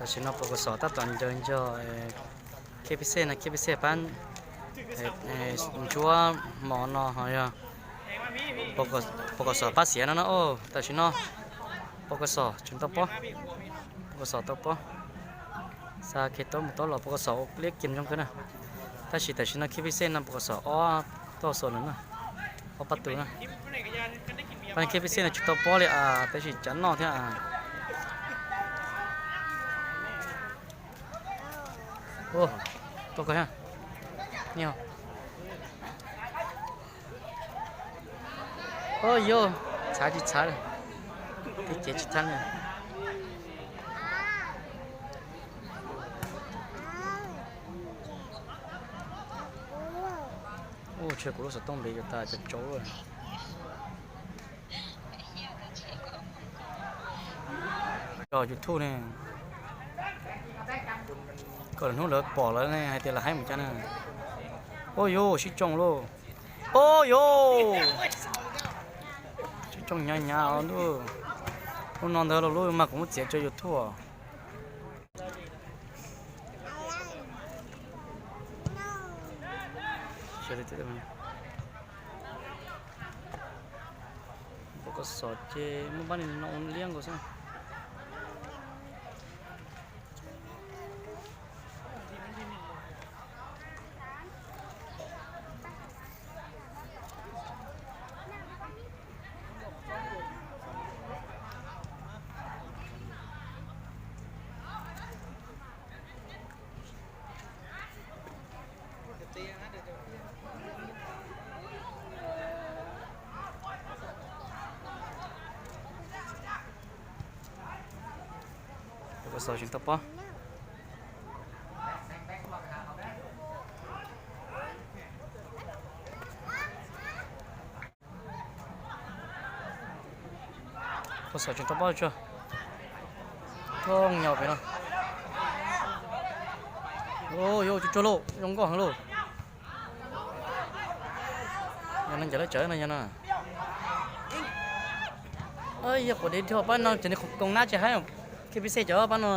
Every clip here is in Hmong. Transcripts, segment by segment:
Tam sim no Pov Kom Xom tab tom ncaws ncaws K P C no, K P C pab ntsuab hmo no ho yog Pov Kom Xom pab xiav no na. Tam sim no Pov Kom Xom tseem tau pob, Pov Kom Xom tau pob. Xa Khetos mus tau los Pov Kom Xom ua liab kiag zoo kawg na. Tab sis tam sim no K P C no Pov Kom Xom ob toj xos lawm na, ob pab tus na. Pab K P C no tsis tau pob li, tab sis cav noj thiab. Ua, tuaj koj, ni, o yog, txhav tsis txhav, tib cev tsis txhav li. Ua, tshe kuv lub xov tooj ntev yuav tas cov tsauv. Cov YouTube ne, kom lwm hnub lawv pom lawv ne hais tias lawv haib mus cas na. Ua yuv, sib tsoo lauj. Ua yuv, sib tsoo hnyav hnyav os ntuj. Hnub no ntawd los lub mag kuv muab txiav tso YouTube os. Pov Kom Xom ces muaj pab no ua liab nkaus xwb. Pov Kom Xom tseem tau pob. Pov Kom Xom tseem tau pob tsuag. Thooj nyo pem no. Ua yuv, tsuag tsuag lauj, zoo nkauj heev lauj. Yog no ncaws lawv tsawv no yog no. Yog quav dev dhia pab no ces nws koom nab tsis haib, K P C cov pab no.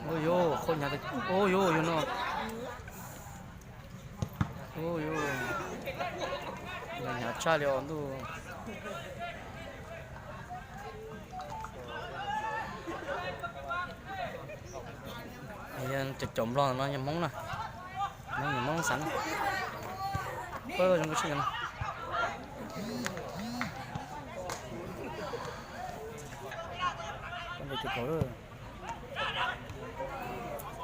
Ua yuv, qhov hnyav, ua yuv, yuav no. Ua yuv, hnyav tshaj li os ntuj. Cov, cov nplog no yog Hmoob na, Hmoob, Hmoob xeev. Zoo nkauj sib no.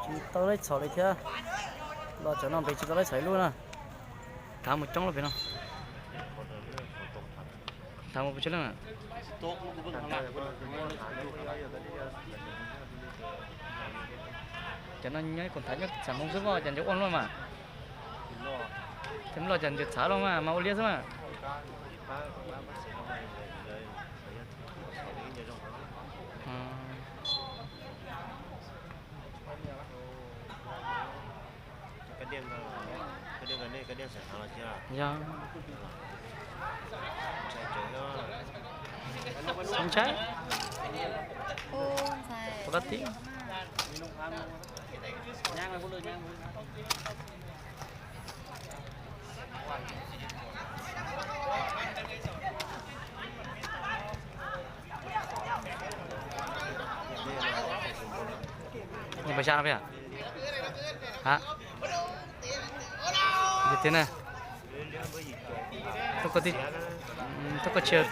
Tsis tau laib txhom li thiab. Los cov no npe tsis tau laib txhom ib lub na. Thav mus coob lawm pem no. Thav mus pes tsawg leej na? Cov no nyob ib koom thav nyob xam Hmoob xwb os, cas nco ua luaj mas. Cov loj cas nco txhav luaj mas, mas ua liab xwb mas. Yog, ntshai, pov kab tib. Nws pas xya no peb a? Ha? Tiag na. Tuaj koj tib, tuaj koj tsis,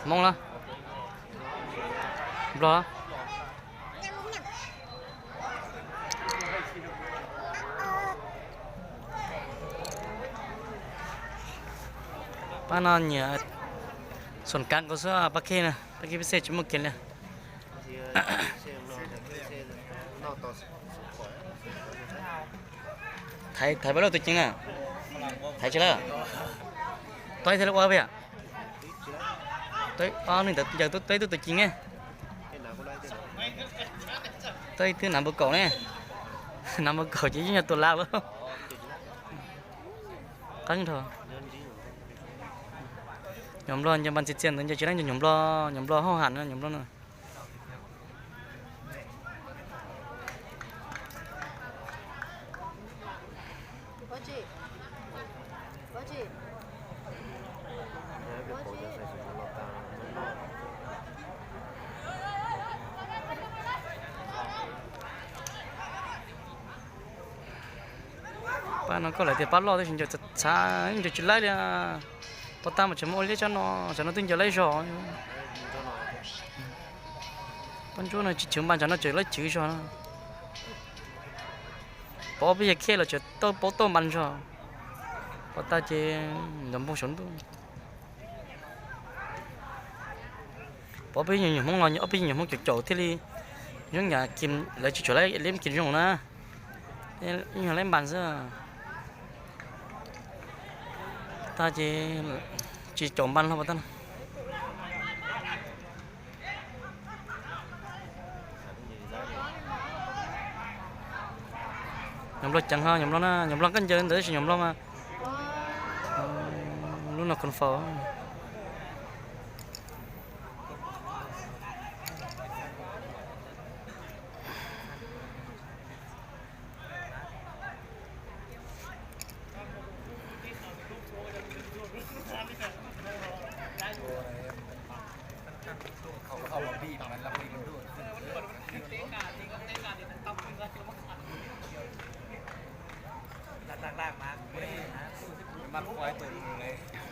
Hmoob los? Nplog los? Pab no nyiam xoom kav nkaus xwb, pab khej na, pab khej peb xej tsis muaj kiag li. Thaiv, thaiv pab lub tus ceev na. Thaiv tsis lawm. Tau ib tug lawm ua pem. Tau ib tug tuaj ci ne. Tau ib tug nav npau kaum ne. Nav npau kaum ces yeej yog tus lab lawm. Qeeb dhau. Nyuam nplog nce npas txias txias ntawd nce tsis laib nce nyuam nplog, nyuam nplog hauj ham nyuam nplog no. Pab no koj lawv tias pab loj tab sis ncaws txhav, ncaws tsis laib li. Pov tag mas tseem muaj ua liab tsob no, tsob no twb ncaws laib zog. Pab ntsuab no tsis chwv npas, tsob no tseem laib chwv zog no. Pov peb yog khej los tseem tau paub tau npas zog. Pov tag ces ncaws npog saum ntuj. Pov peb nyuam Hmoob los ob peb nyuam Hmoob caum caum thiaj li zoo yam lawv tsis tshua laib liab kim zoo na. Ib nyuag laib npas xwb. Tag ces tsis caum npas hlo pov tag. Nyuam nplog ceev ho, nyuam nplog na, nyuam nplog koj ncaws ntawd tab sis nyuam nplog mas lub no confirm.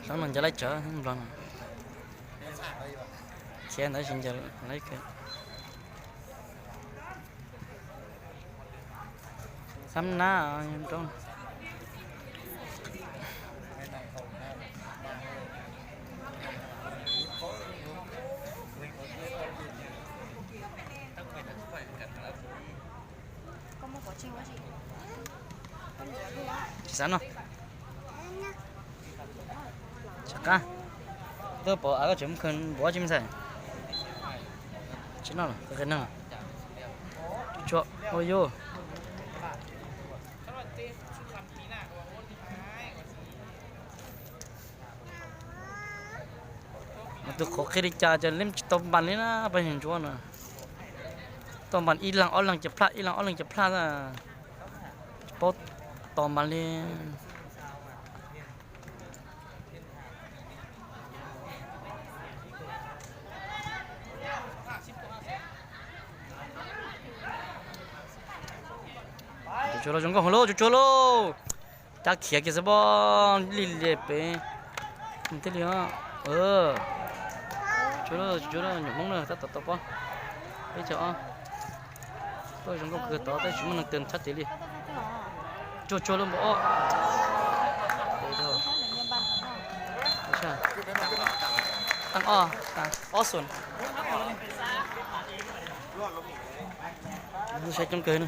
Tsob no ncaws laib tsawv nplog no. Khiav ntawd tsis ncaws laib kawg. Xab nab roob. Tsis xav no. Tsis qab. Tuaj pom av koj tseem mus khaws npav tsis me ntxhais. Tsis noj los qhia neeg. Tsuag tsuag ua yuj. Mas tus qhov qhia li cas ces liab tsis tau npas li na pab yawg ntsuab na. Tau npas ib leeg ob leeg ces plaj, ib leeg ob leeg ces plaj, tsis paub tos npas li. Tsuag tsuag lauj, zoo nkauj heev lauj, tsuag tsuag lauj. Cab khiav kiag xwb pob, li li pem. Thiaj li, tsuag lauj, tsuag lauj, nyuam Hmoob na tab tom tau pob. Peb caug ob. Tuaj zoo nkauj kawg tod tab sis muaj neeg tawg tshab tid li. Tsuag tsuag lauj npawg ob. Taab ob, ob xoom. Saib coob kawg na.